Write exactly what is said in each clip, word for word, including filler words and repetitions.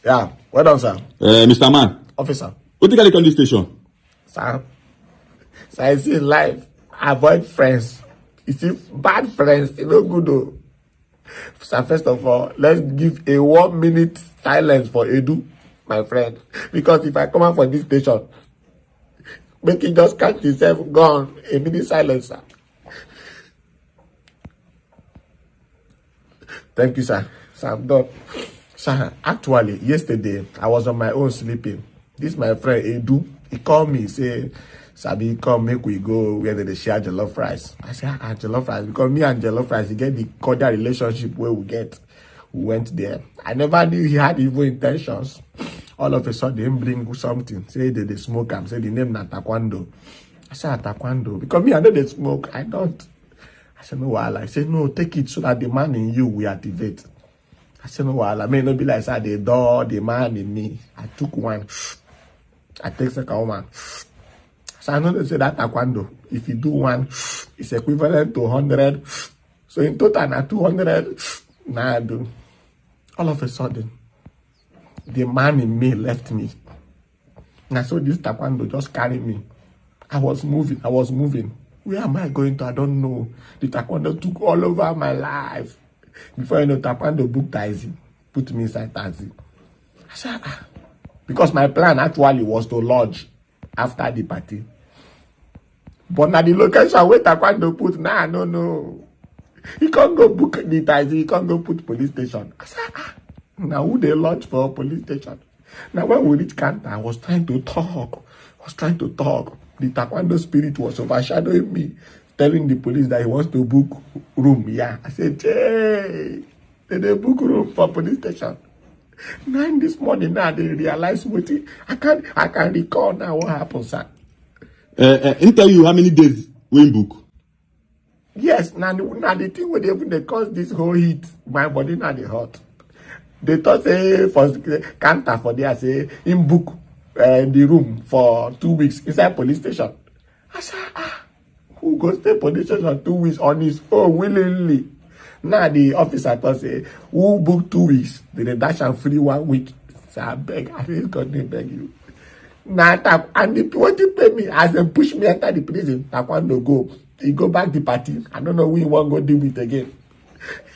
Yeah, well done, sir. Uh, Mister Man, officer, what do you come this station? Sir, sir, I see life. Avoid friends. You see, bad friends, it's no good though. Sir, first of all, let's give a one minute silence for Edu, my friend. Because if I come out for this station, make him just catch himself gone. A minute silence, sir. Thank you, sir. Sir, I'm done. Sir, actually, yesterday, I was on my own sleeping. This my friend Edu, he called me, say, "Sabi, come make we go where they share jollof rice." I say, "Ah, jollof rice," because me and jollof rice, he get the cordial relationship where we get. We went there. I never knew he had evil intentions. All of a sudden, him bring something. Say they, they smoke am. Say the name na taekwondo. I say, "Ah, taekwondo." Because me, I know they smoke. I don't. I said, "No wahala." I said, "No, take it so that the man in you will activate." I said, "No wahala." Me, no be like say I dey door the man in me. I took one. I take second one. So I know they say that taekwondo, if you do one, it's equivalent to hundred. So in total, na two hundred. Now I do. All of a sudden, the man in me left me. And so this taekwondo just carry me. I was moving, I was moving. Where am I going to? I don't know. The taekwondo took all over my life. Before you know, taekwondo book taxi, put me inside taxi. I said, "Ah." Because my plan actually was to lodge after the party. But now the location where taekwondo put, nah, no, no. He can't go book the taxi, he can't go put police station. I said, "Ah, now who they lodge for police station?" Now when we reach counter, I was trying to talk. I was trying to talk. The taekwondo spirit was overshadowing me, telling the police that he wants to book room. Yeah, I said, "Jay, they, they book room for police station." Nine this morning now, they realize what I can I can recall now what happened, sir. Uh, uh, he tell you how many days we book? Yes, now the, now the thing where they even they cause this whole heat, my body now they hot. They thought say for counter for there say in book uh, the room for two weeks inside police station. I said, "Ah, who go stay police station two weeks on his own willingly?" Now the officer thought say, "Who book two weeks? They dey dash am free one week." So I beg, I say, "God, they beg you." Now tap and the what you pay me as they push me enter the prison. Taekwondo go. He go back the party. I don't know who he want go deal with again.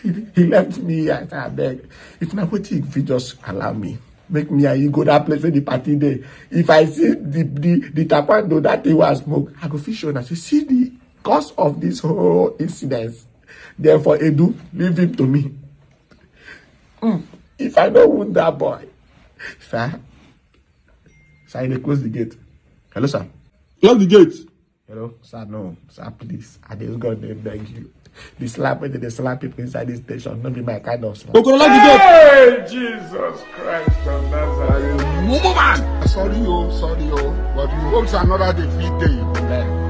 He, he left me. I say, "I beg. If not, what if he just allow me? Make me and you go that place where the party day. If I see the the, the taekwondo that thing was smoke, I go fish on." I say, "See the cause of this whole incident. Therefore, Edu, leave him to me." Mm. If I don't wound that boy, sir, sir, they close the gate. Hello, sir. Close the gate. Hello, sir, no, sir, please. I dey God, they beg you. The slap wey dey slap people inside this station, no be my kind of slap. Okoro, lock the gate. Hey, Jesus Christ of Nazareth. Mumu man. Sorry, oh, sorry, oh. But you hope say another day fit dey.